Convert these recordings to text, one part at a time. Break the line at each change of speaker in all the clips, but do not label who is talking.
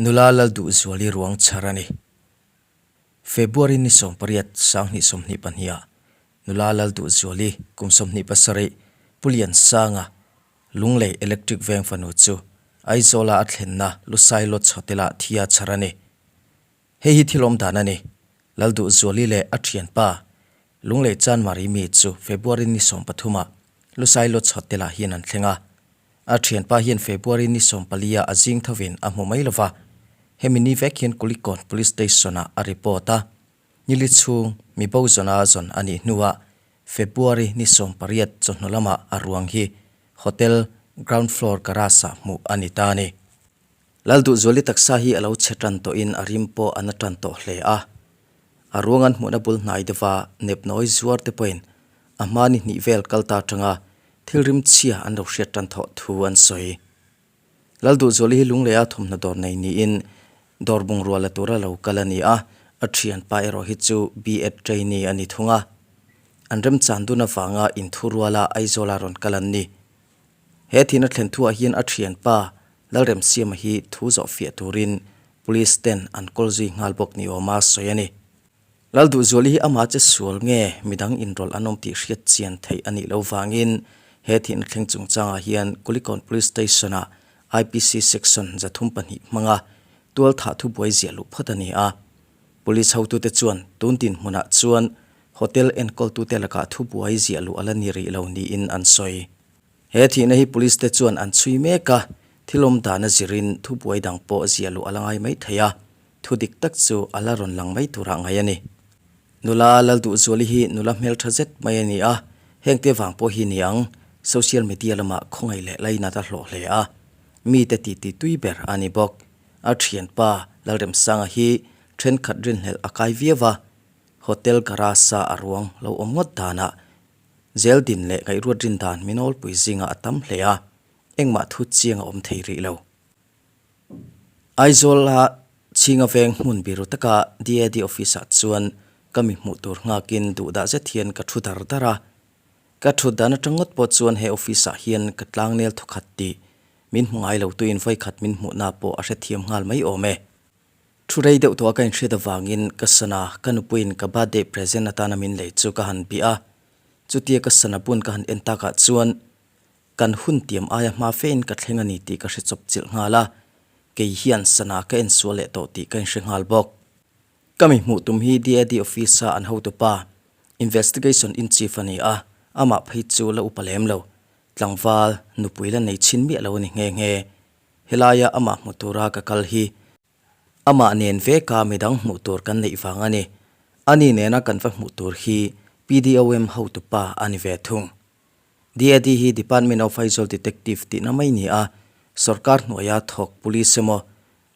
Nula Lalduhzuali ruang chhar a ni. February ni 18, 2022 ah Nula Lalduhzuali kum 27 Pu Liansanga Lunglei Electric Veng fanu chu Aizawla a thlenna Lusai Lodge Hotel-ah thi a chhar a ni. Hei hi thil awm dan a ni. Lalduhzuali leh a thianpa Lunglei Chanmari mi chu February ni 13 ah Lusai Lodge Hotel-ah hian an thleng a. A thianpa hian February ni 14 ah a zing thovin a hmu mai lova, hemi ni vek hian Kulikawn Police Station-ah a report a. Nili chhung mi bo zawna zawn a nih hnuah February ni 18 chawhnu lamah a ruang hi hotel ground floor garage-ah hmuh a ni ta a ni. Lalduhzuali taksa hi a lo chhe tan tawhin a rim pawh a na tan tawh hle a. A ruang an hmuhna bul hnai deuha nepnawi zuar te pawhin a hma ni hnih vel kal ta atanga thil rim chhia an lo hriat tan thawh thu an sawi. Lalduhzuali hi Lungleia thawmhnaw dawr nei niin dawr bungrua la tura lo kal a ni a, a thianpa erawh hi chu B.Ed trainee a ni thung a. An remchan dun avanga inthuruala Aizawla rawn kal an ni. He thihna thlen thuah hian a thianpa Lalremsiama hi thu zawh fiah turin Police ten an kawl zui nghal bawk ni awma sawi a ni. Lalduhzuali hi amah che sual nge midang inrawlh an awm tih hriat chian theih a nih loh vangin he thihna thleng chungchangah hian Kulikawn Police Station-ah IPC Section 32 hmanga tualthah thubuai ziah luh phawt a ni a. Police hotute chuan tun dinhmunah chuan Hotel enkawltute lakah thubuai ziah luh a la ni rih lo niin an sawi. He thihna hi police te chuan an chhui mek a, thil awm dan a zirin thubuai dang pawh ziah luh a la ngai mai thei a, thu dik tak chu a la rawn lang mai turah ngai a ni. Nula Lalduhzuali hi nula hmeltha zet mai a ni a, hengte vang pawh hi ni ang, social media lamah khawngaih leh lainat a hlawh hle a, mite titi tui ber a ni bawk. A thianpa Lalremsanga hi thenkhat rinhlelh a kai viau a, Hotel garage-a a ruang lo awm ngawt danah Zeldin leh ngaihruat rin dan minawlpui zingah a tam hle a, engmah thu chiang a awm thei rih lo. Aizawl-a Chhinga veng hmun biru taka DAD office-ah chuan ka mi hmuh tur nghakin duhdah zet hian ka thu dar dar a. Ka thut dan atang ngawt pawh chuan he office-ah hian ka tlangnel thawkhat tih min hmu ngai lo tuin vawikhat min hmuhna pawh a hrethiam nghal mai awm e. Thu rei deuh tawh a ka inhriat avangin ka sana ka nupuiin ka birthday present atana min lei chu ka han bih a, chutia ka sana bun ka han en takah chuan kan hun tiam aia hma fein ka thleng a ni tih ka hre chawp chilh nghal a, kei hian sana ka en sual leh tawh tih ka inhre nghal bawk. Ka mi hmuh tum hi DAD office-a an hotupa, Investigation in Chief a ni a, amah phei chu la upa lem lo, tlangval nupui la nei chhin miah lo a ni nghe nghe. Helaia amah hmu tura ka kal hi Amah nen veka midang hmuh tur kan neih vang a ni. Ani nena kan va hmuh tur hi PDOM hotupa a ni ve thung. DAD hi Department of Aizawl Detective tihna mai ni a, sorkar hnuaia thawk Police emaw,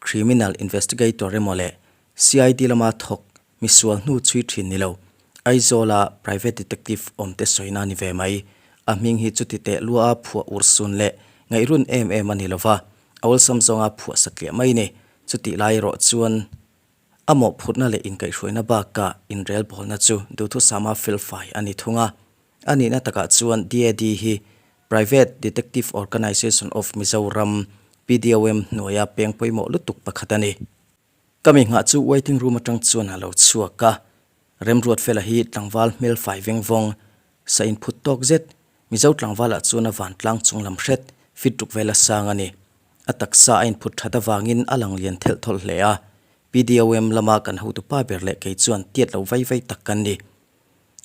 Criminal Investigator emaw leh CID lama thawk misual hnu chhui thin ni lo, Aizawla Private Detective awmte sawina a ni ve mai. A hming hi chuti teh lua a phuah ursun leh ngaihrun em em a ni lova, A awlsam zawnga phuah satliah mai ni. Chutih lai erawh chuan a mawhphurhna leh inkaihhruaina bakah inrelbawlna chu duhthusama felfai a ni thung a. A nihna takah chuan DAD hi Private Detective Organisation of Mizoram, PDOM, hnuaia peng pawimawh lutuk pakhat a ni. Ka mi nghah chu waiting room atang chuan a lo chhuak a. Remruatfela hi tlangval hmelfai veng vawng, sa inphut tawk zet, Mizo tlangvalah chuan a vantlang chung lam hret fit ruk vel a sang a ni. A taksa a inphut that avangin a lang lian thelh thawlh hle a. PDOM lama kan hotupa ber leh kei chuan tiat lo vai vai tak kan ni.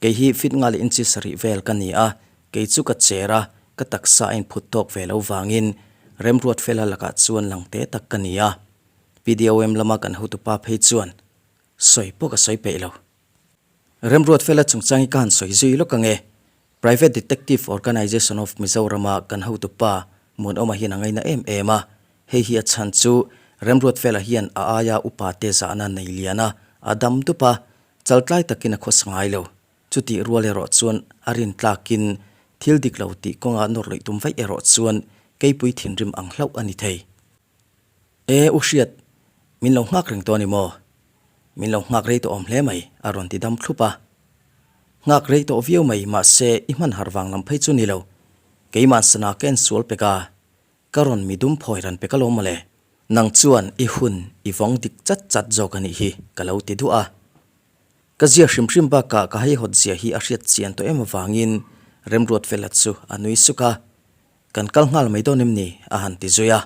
Kei hi fit nga leh inchi sarih vel ka ni a, kei chu ka cher a, ka taksa a inphut tawk ve lo vangin Remruatfela lakah chuan lang te tak ka ni a. PDOM lama kan hotupa phei chuan sawi pawh ka sawi peih lo. Remruatfela chungchang hi ka han sawi zui lawk ang e. Private Detective Organisation of Mizoram-a kan hotupa Muanawma hian a ngaina em em a. Hei hi a chhan chu Remruatfela hian a aia upa te zahna nei lian a, a dam dup a, chaltlai takin a khawsa ngai lo. Chutih rual erawh chuan a rin tlakin thil dik lo tih kawnga nawr luih tum vaih erawh chuan keipui thinrim ang hlauh a ni thei. E, u Hriat, min lo nghak reng tawh a ni maw? Min lo nghak rei tawh awm hle mai, a rawn ti dam thlup a. Nghak rei tawh viau mai, mahse i hman harh vang lam phei chu ni lo. Keimah sana ka en sual pek a, ka rawn mi dum phawi ran pek alawm mawle. Nang chuan i hun i vawng dik chat chat zawk a nih hi, ka lo ti duah a. Ka zia hrim hrim bakah ka haihawt zia hi a hriat chian tawh em avangin Remruatfela chu a nui suk a, Kan kal nghal mai dawn em ni? a han ti zui a.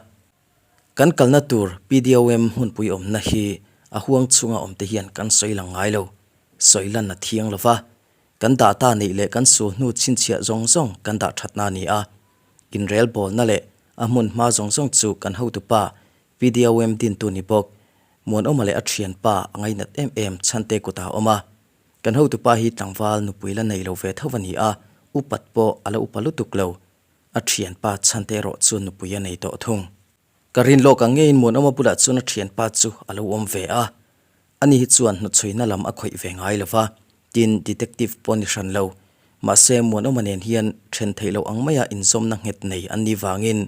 Kan kalna tur PDOM hmunpui awmna hi a huang chhunga awmte hian kan sawi lang ngai lo, sawi lan a thiang lo va. Kan data neih leh kan sul hnu chhinchhiah zawng zawng kan dah thatna a ni a. Inrel bawlna leh a hmun hma zawng zawng chu kan hotupa PDOM dintu ni bawk Muanawma leh a thianpa a ngainat em em Chhante kutah a awm a. Kan hotupa hi tlangval nupui la nei lo ve tho a ni a, upat pawh a la upa lutuk lo. A thianpa Chhante erawh chu nupui a nei tawh thung. Ka rin lawk ang ngeiin Muanawma bulah chuan a thianpa chu a lo awm ve a. Ani hi chuan hnuchhuina lam a khawih ve ngai lo va, tin detective pawh ni hran lo. Mahse Muanawma nen hian then theih loh ang maia inzawmna nghet nei an nih vangin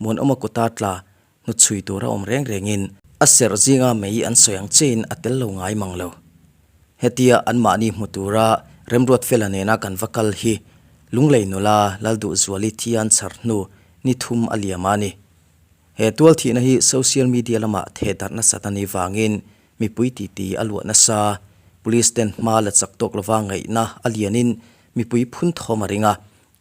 Muanawma kuta tla hnuchhui tur a awm reng rengin a serh zinga mei an sawi ang chiahin a tel lo ngai mang lo. Hetia anmahni hmu tura Remruatfela nena kan va kal hi Lunglei nula Lalduhzuali thian chhar hnu ni thum a liam a ni. He tual thihna hi social media lamah theh darh nasat a nih vangin mipui titi a luah nasa. Police ten hma la chak tawk lova ngaihna a lianin mipui phun thawm a ring a,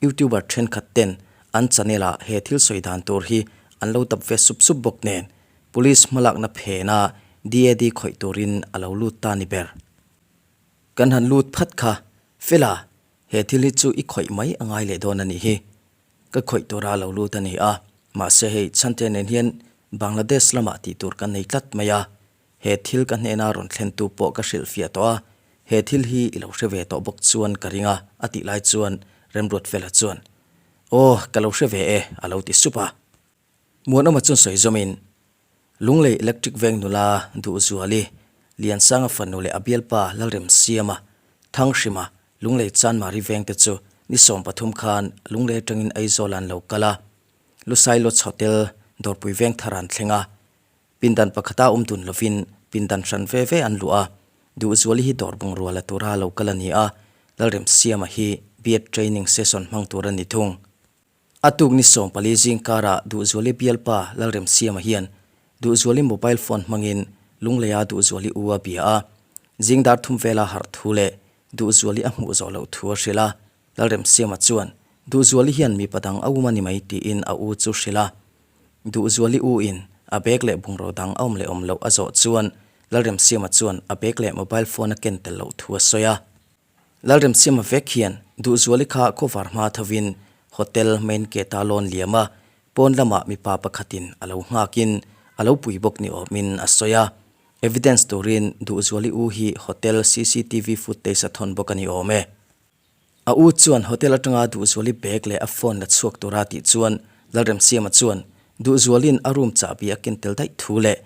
YouTuber thenkhat ten an channel ah he thil sawi dan tur hi an lo dap ve sup sup bawk nen Police hmalakna phena DAD khawih turin a lo lut ta ni ber. Kan han lut phat kha, Fela, he thil hi chu i khawih mai a ngai leh dawn a nih hi. Ka khawih tura lo lut a ni a, mahse hei Chhante nen hian Bangladesh lamah tih tur kan nei tlat mai a, he thil ka hnena rawn thlentu pawh ka hrilhfiah tawh a, he thil hi i lo hre ve tawh bawk chuan ka ring a, a tih lai chuan Remruatfela chuan, Aw, ka lo hre ve e, a lo ti sup a. Muanawma chuan sawi zawmin, Lunglei Electric Veng nula Duhzuali, Liansanga fanu leh a bialpa Lalremsiama, Thanghrima, Lunglei Chanmari vengte chu ni 13 khan Lunglei atangin Aizawl an lo kal a, Lusai Lodge Hotel, Dawrpui Vengthar an thleng a. Pindan pakhata awm dun lovin pindan hran ve ve an luh a, Duhzuali hi dawr bungrua la tura lo kal a ni a, Lalremsiama hi B.Ed Training Session hmang tur a ni thung. A tuk ni 14 zing karah Duhzuali bialpa Lalremsiama hian Duhzuali mobile phone hmangin Lungleia Duhzuali u a bia a. Zing dar thum vela harh thu leh Duhzuali a hmuh zawh loh thu a hrilh a. Lalremsiama chuan Duhzuali hian mipa dang a um a ni mai tiin a u chu hrilh a. Duhzuali u in a bag leh bungraw dang a awm leh awm loh a zawh chuan Lalremsiama chuan a bag leh mobile phone a ken tel loh thu a sawi a. Lalremsiama vek hian Duhzuali kha khawvar hma thovin hotel main gate a lawn liam a, pawn lamah mipa pakhatin a lo nghakin a lo pui bawk ni awmin a sawi a. Evidence turin Duhzuali u hi hotel cctv footage a thawn bawk a ni awm e. A u chuan hotel atanga Duhzuali bag leh a phone la chhuak tura tih chuan Lalremsiama chuan Duhzuali'n a room chahbi a ken tel daih thu leh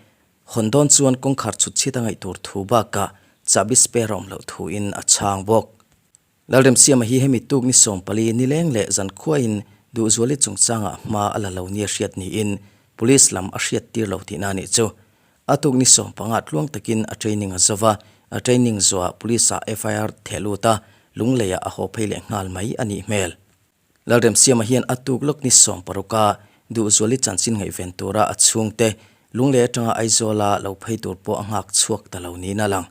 Hawn dawn chuan kawngkhar chhut chhiat a ngaih tur thu bakah chahbi spare a awm loh thuin a chhang bawk. Lalremsiama hi hemi tuk ni 14 nileng leh zankhuain Duhzuali chungchangah hma a la lo nia hriat niin Police lam a hriat tir lo tihna a nih chu. A tuk ni 15 tluang takin a training a zo va, a training zuah Police ah FIR theh lut a, Lungleiah a haw phei leh nghal mai a nih hmel. Lalremsiama hian a tuk lawk ni 16 a Duhzuali chanchin ngaihven tura a chhungte Lunglei atanga Aizawla lo phei tur pawh a nghak chhuak ta lo niin a lang.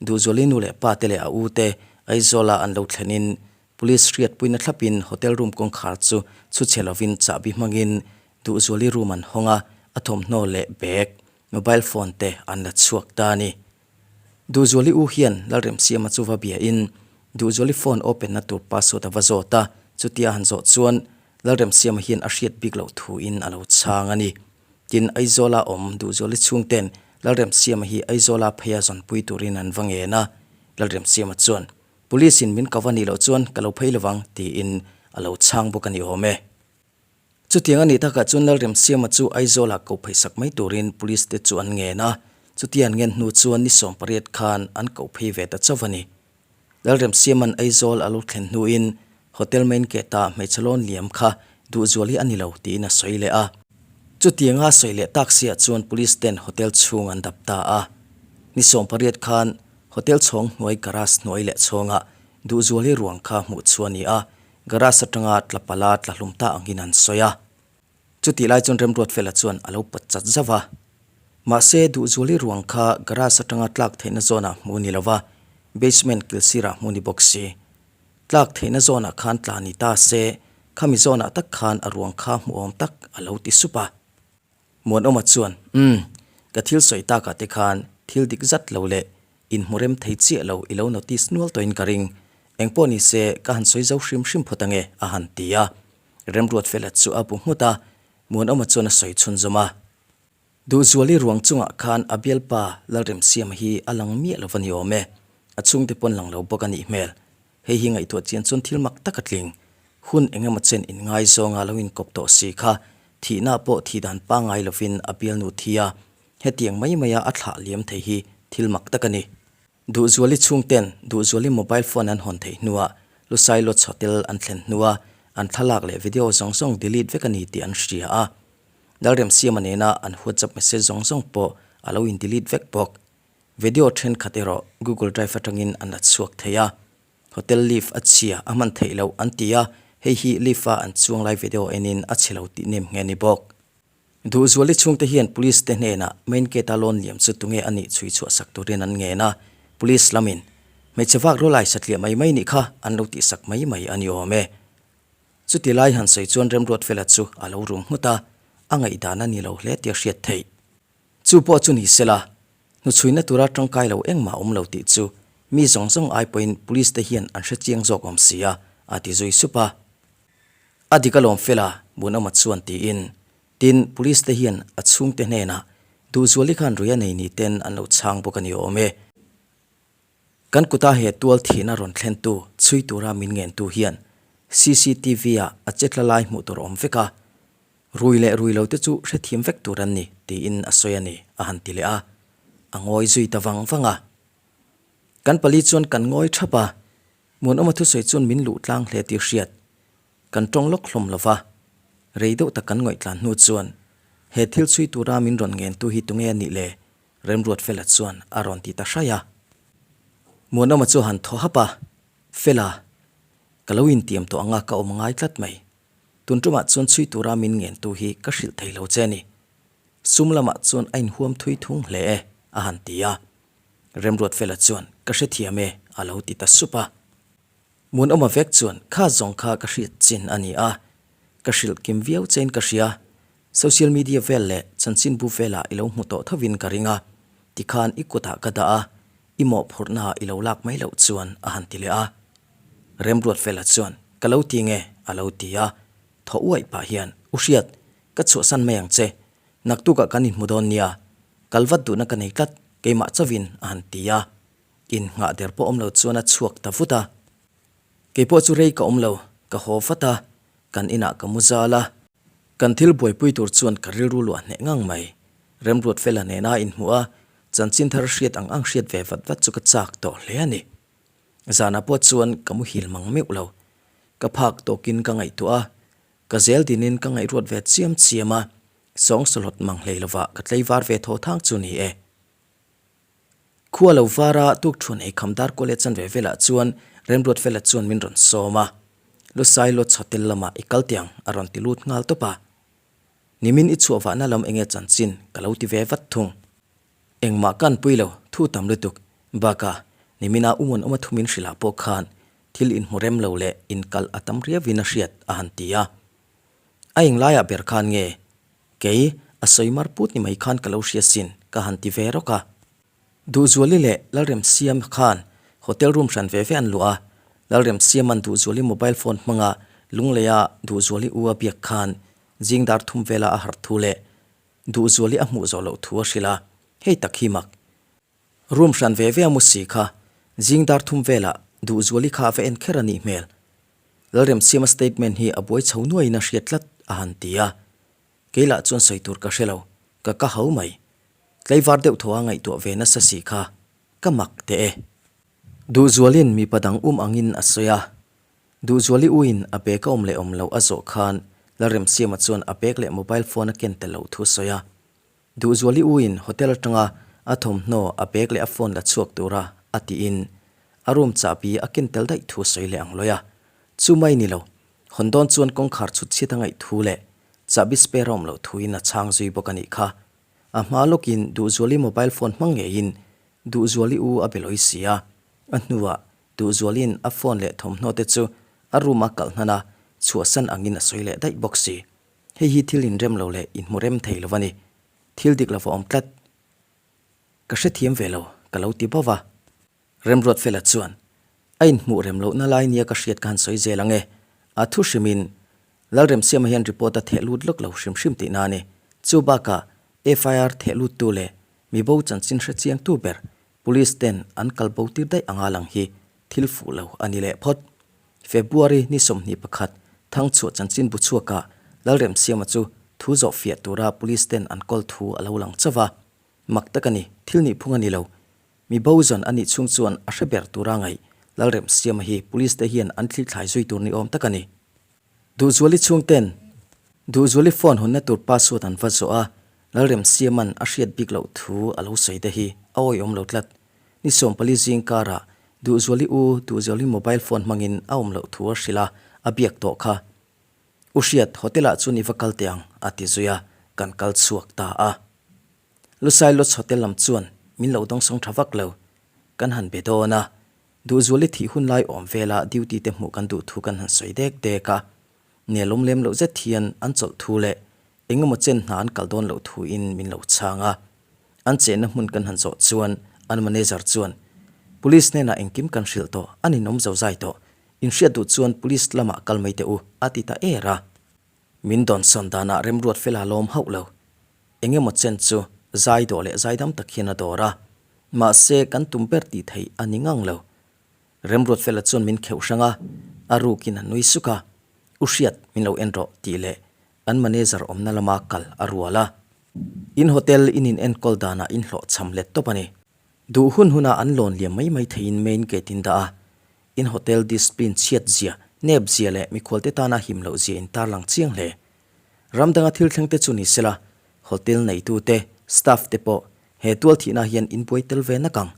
Duhzuali nu leh pa te leh a u te Aizawla an lo thlenin Police hriatpuina thlapin hotel room kawngkhar chu chhu chhe lovin chahbi hmangin Duhzuali room an hawng a, a thawmhnaw leh bag, mobile phone te an la chhuak ta a ni. Duhzuali u hian Lalremsiama chu va biain Duhzuali phone open na tur password a va zawt a, chutia han zawh chuan Lalremsiama hian a hriat bik loh thuin a lo chhang a ni. Tin, Aizawla awm Duhzuali chhungten Lalremsiama hi Aizawla pheia zawnpui turin an va ngen a, Lalremsiama chuan, Police in min ko va nih loh chuan ka lo phei lovang, tiin a lo chhang bawk a ni awm e. Chutiang a nih takah chuan Lalremsiama chu Aizawlah ko pheisak mai turin Police te chu an ngen a, chutia an ngen hnu chuan ni 18 khan an ko phei ve ta chauh a ni. Lalremsiama'n Aizawl a lo thlen hnuin Hotel main gate-ah hmeichhe lawn liam kha duhzual hi a ni lo tiin a sawi leh a. Chutianga sawi leh tak siah chuan Police ten hotel chhung an dap ta a. Ni 18 khan hotel chhawng hnuai garage hnuai leh chhawngah duhzual hi ruang kha hmuh chu a ni a, Garage atanga tla pala tla hlum ta angin an sawi a. Chutih lai chuan Remruatfela chuan a lo pawt chat zauh a. Mahse, Duhzuali ruang kha garage atanga tlak theihna zawnah hmu ni lova, basement kil sirah hmu ni bawk si. Tlak theihna zawnah khan tla ni ta se, khami zawnah tak khan a ruang kha hmuhawm tak a lo ti sup a. Muanawma chuan, Umm, ka thil sawi takah te khan thil dik zat lo leh inhmu rem thei chiah lo i lo notice nual tawhin ka ring. Engpawh ni se, ka han sawi zo hrim hrim phawt ange, a han ti a. Remruatfela chu a bu nghut a, Muanawma chuan a sawi chhunzawm a. Duhzuali ruang chungah khan a bialpa Lalremsiama hi a lang miah lo va ni awm e. A chhungte pawn lang lo bawk a nih hmel. Hei hi ngaihtuah chian chuan thil mak tak a tling. Hun eng emaw chen inngaizawng a lo inkawp tawh si kha thihna pawh thih dan pangngai lovin a bialnu thi a, hetiang mai maia a thlah liam thei hi thil mak tak a ni. Duhzuali chhungten Duhzuali mobile phone an hawn theih hnuah Lusai Lodge Hotel an thlen hnua an thlalak leh video zawng zawng delete vek a ni tih an hria a. Lalremsiama nena an WhatsApp message zawng zawng pawh a lo in delete vek bawk. Video thenkhat erawh Google Drive atangin an la chhuak thei a. Hotel lift a chhia a hman theih loh an ti a, hei hi lift a an chuang lai video enin a chhe lo tih nem nghe ni bawk. Duhzuali chhungte hian police te hnenah main gate a lawn liam chu tunge a nih chhui chhuah sak turin an ngen a, police lamin hmeichhe vak rawlai satliah mai mai nih kha an lo tihsak mai mai a ni awm e. Chuti lai han sawi chuan Remruatfela chu a lo rum nghut a, a ngaihdan a ni lo hle tih a hriat theih. Chu pawh chu ni sela, hnuchhuina tura tangkai lo engmah a awm lo tih chu mi zawng zawng ai pawhin police te hian an hre chiang zawk awm si a, a ti zui sup a. A dik alawm Fela, Bunama chuan tiin, tin, police te hian a chhungte hnenah Duhzuali khan rui a nei ni ten an lo chhang bawk a ni awm e. Kan kuta he tual thihna rawn thlentu chhui tura min ngentu hian cctv ah a che tla lai hmuh tur a awm vek a, rui leh rui lo te chu hrethiam vek tur an ni tiin a sawi a ni a han ti leh a, a ngawi zui ta vang vang a. Kan pali chuan kan ngawi thap a, Muanawma thusawi chuan min luh tlang hle tih hriat kan tawng lawk hlawm lo va, rei deuh tak kan ngawih tlan hnu chuan he thil chhui tura min rawn ngentu hi tunge a nih le Remruatfela chuan a rawn ti ta hraih a. Muanawma chu han thaw hap a, Fela, ka lo intiam tawh anga ka awm ngai tlat mai. Tun tumah chuan chhui tura min ngentu hi ka hrilh thei lo che ni. Sum lamah chuan a inhuam thui thung hle e, a han ti a. Remruatfela chuan, Ka hrethiam e, a lo ti ta sup a. Muanawma vek chuan, Kha zawng kha ka hriat chin a ni a, ka hrilh kim viau chein ka hria. Social media vel leh chanchinbu velah i lo hmu tawh thovin ka ring a, tikhan i kutah ka dah a, i mawhphurhnaah i lo lak mai loh chuan a han ti leh a. Remruatfela chuan, Ka lo ti nge? a lo ti a. Thaw uaih pah hian, U Hriat, ka chhuahsan mai ang che. Naktukah kan inhmu dawn nia. Kal vat duhna ka nei tlat, keimah chauhin a han ti a. Innghah der pawh awm lo chuan a chhuak ta vut a. Keipawh chu rei ka awm lo, ka haw vat a, kan inah ka mu zal a. Kan thil buaipui tur chuan ka rilru luah hneh ngang mai. Remruatfela nena inhmuh a, chanchin thar hriat ang ang hriat ve vat vat chu ka chak tawh hle a ni. Zanah pawh chuan ka muhil mang meuh lo. Ka phak tawkin ka ngaihtuah a, ka zel dinin ka ngaihruat ve chiam chiam a, sawng sawhlawt mang hlei lovah ka tleivar ve thaw thang chu ni e. Khua lo var a, tukṭhuan ei kham dar kual leh chanve velah chuan Remruatfela chuan min rawn sawm a. Lusai Lodge Hotel lamah i kal tiang a rawn ti lut nghal tawp a. Nimin i chhuah vahna lam enge chanchin ka lo ti ve vat thung. Engmah ka anpui lo, thu tam lutuk. Bakah, nimina u Muanawma thu min hrilh ah pawh khan thil inhmu rem lo leh inkalh a tam riauin a hriat a han ti a. A englaiah ber khan nge Kei, a sawi mar put ni mai khan ka lo hria sin, ka han ti ve rawk a. Duhzuali leh Lalremsiam khan hotel room hran ve ve an luah a, Lalremsiama'n Duhzuali mobile phone hmanga Lungleia Duhzuali u a biak khan zing dar thum vela a harh thu leh Duhzuali a hmuh zawh loh thu a hrilh a, hei tak hi mak. Room hran ve ve a mu si kha zing dar thum velah Duhzuali kha a va en kher a nih hmel. Lalremsiama statement hi a buai chho nuaiin a hriat tlat a han ti a. Kei lah chuan sawi tur ka hre lo, ka ka hau mai. Tlaivar deuh thaw a ngaihtuah ve nasa si kha, ka mak teh e. Duhzualin mipa dang um angin a sawi a. Duhzuali uin a bag a awm leh awm loh a zawh khan Lalremsiama chuan a bag leh mobile phone a ken tel loh thu a sawi a. Duhzuali uin hotel atanga a thawmhnaw a bag leh a phone la chhuak tura a tiin a room chahbi a ken tel daih thu a sawi leh ang lawi a. Chu mai ni lo, hawn dawn chuan kawngkhar chhut chhiat a ngaih thu leh chahbi spare a awm loh thuin a chhang zui bawk a nih kha. A hma lawkin Duhzuali mobile phone hmang ngeiin Duhzuali u a be lawi si a. A hnuah Duhzuali'n a phone leh thawmhnaw te chu a room a kalh hnan a, chhuahsan angin a sawi leh daih bawk si. Hei hi thil inrem lo leh inhmu rem thei lo a ni. Thil dik lo va awm tlat. Ka hrethiam ve lo, ka lo ti bauh a. Remruatfela chuan, A inhmuh rem lohna lai nia ka hriat ka han sawi zel ang e. A thu hrimin, Lalremsiama hian report a theh lut lawk lo hrim hrim tihna a ni. Chu bakah, FIR theh luttu leh mibo chanchin hre chiangtu ber Police ten an kal bo tir daih anga lang hi thil fuh lo a ni leh phawt. February ni 21 Thangchhuah chanchin bu chhuakah Lalremsiama chu thu zawh fiah tura Police ten an kawl thu a lo lang chauh a. Mak tak a ni, thil nih phung a ni lo. Mi bo zawn a nih chhung chuan a hre ber tura ngaih Lalremsiama hi Police te hian an thlithlai zui tur ni awm tak a ni. Duhzuali chhungten Duhzuali phone hawnna tur password an va zawh a, Lalremsiama'n a hriat bik loh thu a lo sawi te hi a awihawm lo tlat. Ni 14 zing karah Duhzuali u Duhzuali mobile phone hmangin a awm loh thu a hrilh a, a biak tawh kha. U Hriat, hotel ah chuan i va kal teh ang, a ti zui a, kan kal chhuak ta a. Lusai Lodge Hotel lam chuan min lo dawngsawng tha vak lo. Kan han be dawn a, Duhzuali thih hun lai awm vela duty te hmuh kan duh thu kan han sawi dek dek a. Nelawm lem loh zet hian an chawlh thu leh engemaw chen hna an kal dawn loh thu in min lo chhang a. An chenna hmun kan han zawh chuan an manager chuan, Police hnenah engkim kan hrilh tawh, an inawm zo zai tawh. Inhriat duh chuan police lamah kal mai teh u, a ti ta er a. Min dawnsawn danah remruat fel a lawm hauh lo. Engemaw chen chu zai dawh leh zaidam tak hian a dawr a, mahse kan tum ber tih theih a ni ngang lo. Remruat fela chuan min kheuh hrang a, a rukin a nui suk a, U Hriat, min lo en rawh tih leh an manager awmna lama kal a rual a. In hotel in in enkawl danah in hlawhchham let tawp a ni. Duh hun huna an lawn liam mai mai theiin main gate in dah a, In hotel discipline chhiat zia, nep zia leh mikhualte tana him loh zia in tarlang chiang hle. Ram danga thil thleng te chu ni sela, hotel neitute, staff te pawh he tual thihna hian in buai tel ve nak ang.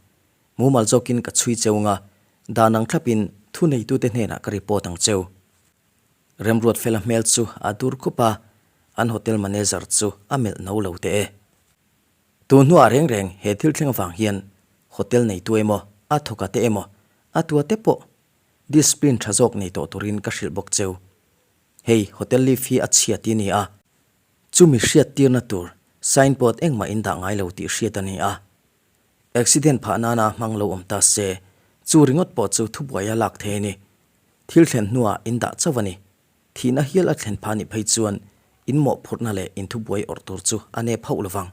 Mumal zawkin ka chhui cheu nga, dan ang thlapin thu neitute hnenah ka report ang cheu. Remruatfela hmel chu a dur khup a, an hotel manager chu a melh no lo teh e. Tun hnuah reng reng he thil thleng avang hian hotel neitu emaw, a thawka te emaw, a tua te pawh discipline tha zawk nei tawh turin ka hrilh bawk cheu. Hei hotel lift hi a chhia ti a ni a, chumi hriat tirna tur signboard engmah in dah ngai lo tih hriat a ni a. Accident phah nana hmang lo awm ta se, chu ringawt pawh chu thubuai a lak thei a ni. Thil thlen hnuah in dah chauh a ni. Thihna hial a thlen phah nih phei chuan in mawhphurhna leh in thubuai awrh tur chu a nep hauh lovang.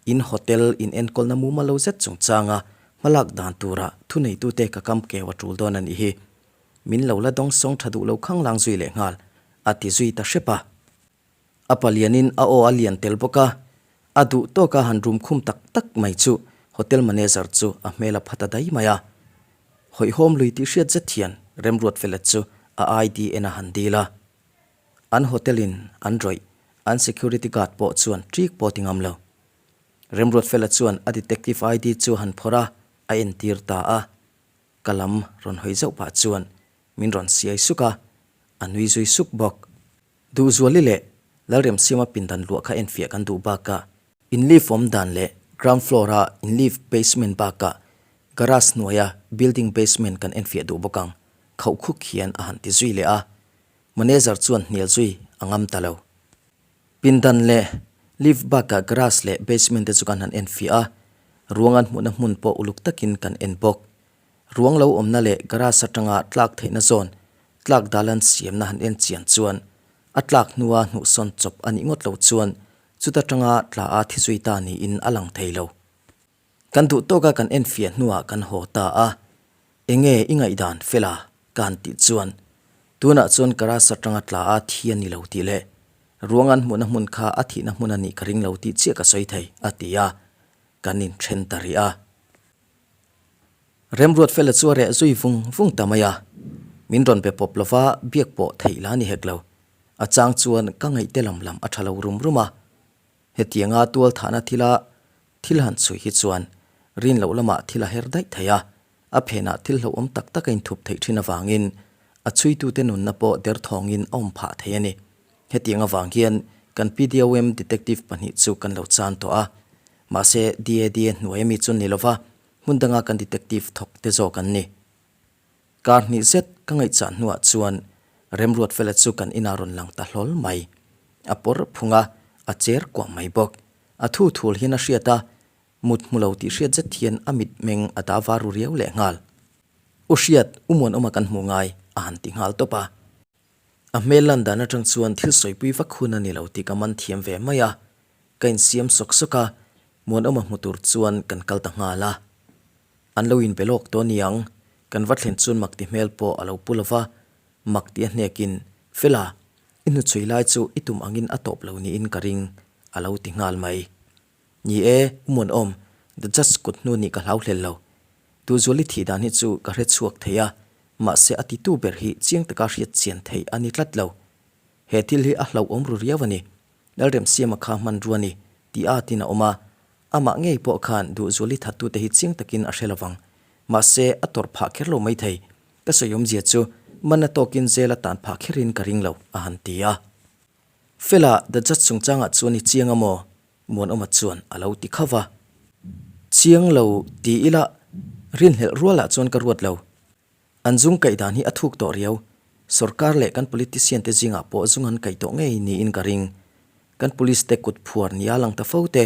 In hotel in enkawlna mumal lo zet chungchanga hmalak dan tura thuneitute ka kam keu a tul dawn a nih hi. Min lo la dawngsawng tha duh lo khanglang zui leh nghal, a ti zui ta hrep a. A palianin a aw a lian tel bawk a, a duh tawka han rum khum tak tak mai chu hotel manager chu a hmel a pha ta dai mai a. Hawihhawm lui tih hriat zet hian Remruatfela chu a ID en a han dil a. An hotel in an rawih, an security guard pawh chuan ṭik pawh ti ngam lo. Remruatfela chuan a detective ID chu a han phawrh a, a entir ta a. Ka lam rawn hawi zauh pah chuan min rawn siai suk a, a nui zui suk bawk. Duhzuali leh Lalremsiama pindan luah kha enfiah kan duh bakah in lift awm dan leh ground floor a in lift basement bakah garage hnuaia building basement kan enfiah duh bawk ang, khauh khuk hian a han ti zui leh a. Manager chuan hnial zui a ngam ta lo. Pindan leh lift bakah garage leh basement te chu kan han enfiah a, ruang an hmuhna hmun pawh uluk takin kan en bawk. Ruang lo awmna leh garage atanga tlak theihna zawn Tlak dal an siamna han en chian chuan a tlak hnua hnuhsawn chawp a nih ngawt lo chuan chuta tanga tla a thi zui ta niin a lang thei lo. Kan duh tawka kan en fiah hnuah kan haw ta a, enge i ngaihdan fela ka han tih chuan tunah chuan garage atanga tla a thi a ni lo tih leh ruang an hmuhna hmun kha a thihna hmun a nih ka ring lo tih chiah ka sawi thei a ti a, kan inthen ta rih a. Remruatfela chu a reh zui vung vung ta mai a, min rawn be pawp lova biak pawh theih la ni hek lo. A chang chuan ka ngaihte lam lam a tha lo rum rum a. Hetianga tual thahna thila thil han chhui hi chuan rin loh lamah thil a her daih thei a, a phenah thil hlauhawm tak tak a inthup theih thin avangin a chhuitute nunna pawh derthawngin a awm phah thei a ni. Hetiang avang hian kan PDOM detective pahnih chu kan lo chan tawh a. Mahse, DAD hnuai ami chu ni lova, hmun danga kan detective thawk te zawk an ni. Kar hnih zet ka ngaihchah hnuah chuan Remruatfela chu kan inah rawn lang ta hlawl mai. A pawr phung a, a cher kuah mai bawk. A thu thul hian a hriat a, mut hmu lo tih hriat zet hian a mitmeng a dah var ru riau leh nghal. U Hriat, U Muanawma kan hmu ngai, a han ti nghal tawp a. A hmel lan dan atang chuan thil sawipui vak hun a ni lo tih ka man thiam ve mai a. Ka insiam sawk sawk a, Muanawma hmu tur chuan kan kal ta nghal a. An lo inbe lawk tawh aniang, kan va thlen chuan mak ti hmel pawh a lo pu lo va, mak ti a hnekin, Fela, i hnuchhui lai chu i tum angin a tawp lo niin ka ring, a lo ti nghal mai. Ni e, u Muanawm, the judge kut hnu nih ka hlau hlel lo. Duhzuali thih dan hi chu ka hre chhuak thei a, mahse a titu ber hi chiang taka hriat chian theih a ni tlat lo. He thil hi a hlauhawm ru riau a ni. Lalremsiama kha hmanrua ni tih atin a awm a, amah ngei pawh khan Duhzuali thattute hi chiang takin a hre lovang. Mahse a tawrh phah kher lo maithei. Ka sawi awmzia chu manna tawkin zela tan phah kherin ka ring lo, a han ti a. Fela, the judge chungchangah chuan i chiang a maw? Muanawma chuan a lo ti khauh va. Chiang lo ti ila rinhlelh rualah chuan ka ruat lo. An zung kaih dan hi a thuk tawh riau. Sorkar leh kan politician te zingah pawh zung an kaih tawh ngei niin ka ring. Kan police te kut phuar nia lang ta fo te,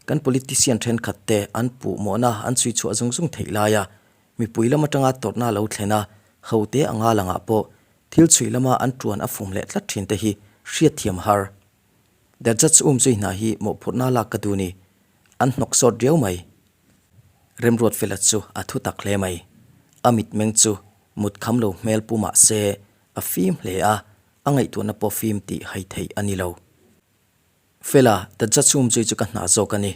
kan politician thenkhat te an puh mawhna an chhui chhuah zung zung theih laia mipui lam atanga tawrhna lo thlen a, hote anga langah pawh thil chhui lama an tuan a fum leh tlat thin te hi hriatthiam har. The judge um zui hna hi mawhphurhna lak ka duh ni. An hnawk sawt riau mai. Remruatfela chu a thu tak hle mai. A mitmeng chu mut kham lo hmel pu mah se a fim hle a, a ngaihtuahna pawh fim tih hai theih a ni lo. Fela, the judge um zui chu ka hna zawk a ni.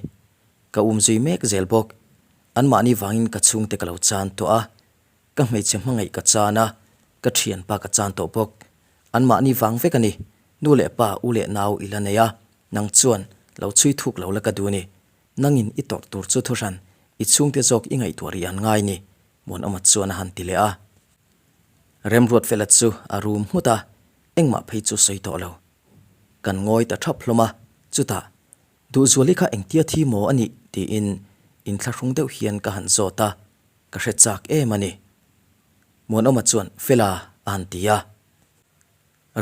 Ka um zui mek zel bawk. Anmahni vangin ka chhungte ka lo chan tawh a. Ka hmeichhe hmangaih ka chan a, ka thianpa ka chan tawh bawk. Anmahni vang vek a ni. Nu leh pa, u leh nau i la nei a, nang chuan lo chhui thuk lo la ka duh a ni. Nangin i tawrh tur chu thuhran, i chhungte zawk i ngaihtuah rih an ngai ni, Muanawma chuan a han ti leh a. Remruatfela chu a rum nghut a, engmah phei chu sawi tawh lo. Kan ngawi ta thap hlawm a, chutah, Duhzuali kha engtia thi maw a nih? tiin inthlahrung deuh hian ka han zawt a, ka hre chak em a ni. Muanawma chuan, Fela, a han ti a.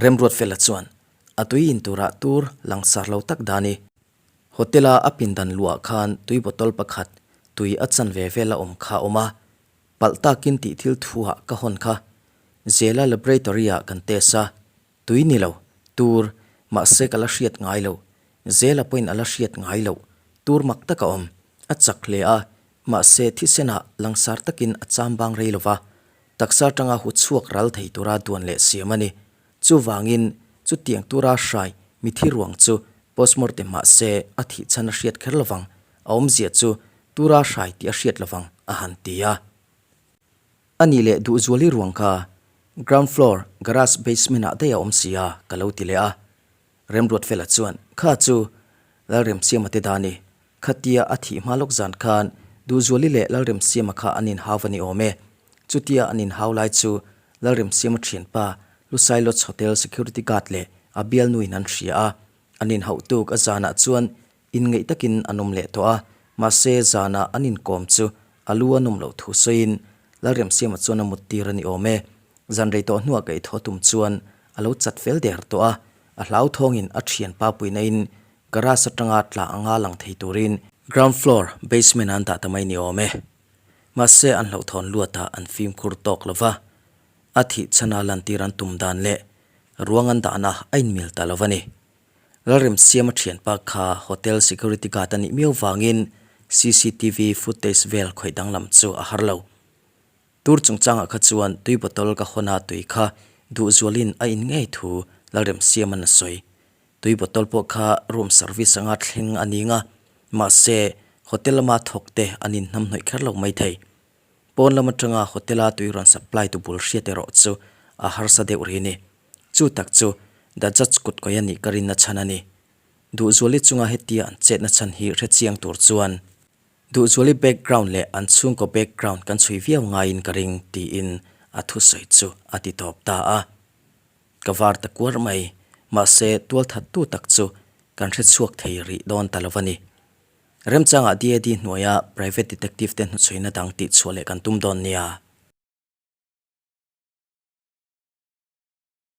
Remruatfela chuan, A tui in turah tur langsar lo tak dan i. Hotel-a a pindan luah khan tui bottle pakhat tui a chan ve vel a awm kha a awm a, palh takin tih thil thuah ka hawn kha. Zela laboratory-ah kan test a, tui ni lo, tur, mahse ka la hriat ngai lo. Zela pawhin a la hriat ngai loh, tur mak tak a awm. A chak hle a, mahse thisenah langsar takin a cham bang rei lo va, Taksa atanga hu chhuak ral thei tura duan leh siam a ni. Chuvangin, chutiang tura hrai mithi ruang chu postmortem mah se a thih chhan a hriat kher lovang, a awmzia chu tura hrai tih a hriat lovang, a han ti a. A nih leh Duhzuali ruang kha ground floor garage basement ah daih a awm si a, ka lo ti leh a. Remruatfela chuan, Kha chu Lalremsiama te dan i, khatia a thih hma lawk zan khan Duhzuali leh Lalremsiama kha an inhau va ni awm e. Chutia an inhau lai chu Lalremsiama thianpa Lusai Lodge Hotel security guard leh a bialnuin an hria a. An inhauh tuk a zanah chuan inngeih takin an awm leh tawh a, mahse zanah an inkawm chu a lu a nawm loh thu sawiin Lalremsiama chuan a mut tir a ni awm e. Zan rei tawh hnuah ka ithaw tum chuan a lo chat fel der tawh a, a hlauthawngin a thianpa puihna-in garage atanga tla anga lang thei turin ground floor basement an dah ta mai ni awm e. Mahse an hlauhthawn luatah an fimkhur tawk lo va, a thih chhana lantir an tum dan leh ruang an dahna a inmil ta lo va ni. Lalremsiama thianpa kha hotel security guard a nih miau vangin cctv footage vel khawih danglam chu a har lo. Tur chungchangah kha chuan tui bottle ka hawn a tui kha duhzualin a in ngei thu Lalremsiama'n a sawi. Tui bottle pawh kha room service anga thleng a ni nga, mahse hotel lama thawk te an inhnamhnawih kher lo maithei. Pawn lam atanga hotel a tui rawn supply tu bul hriat erawh chu a harsa deuh ri ni. Chu tak chu The Judge kut kawi a nih ka rinna chhan a ni. Duhzuali chunga hetia an chetna chhan hi hrechiang tur chuan Duhzuali background leh an chhungkaw background kan chhui viau ngaiin ka ring tiin a thusawi chu a ti tawp ta a. Ka var ta kuar mai, mahse tualthattu tak chu kan hre chhuak thei rih dawn ta lo a ni. Remchangah DAD hnuaia private detective te hnuchhuina dang tihchhuah leh kan tum dawn nia.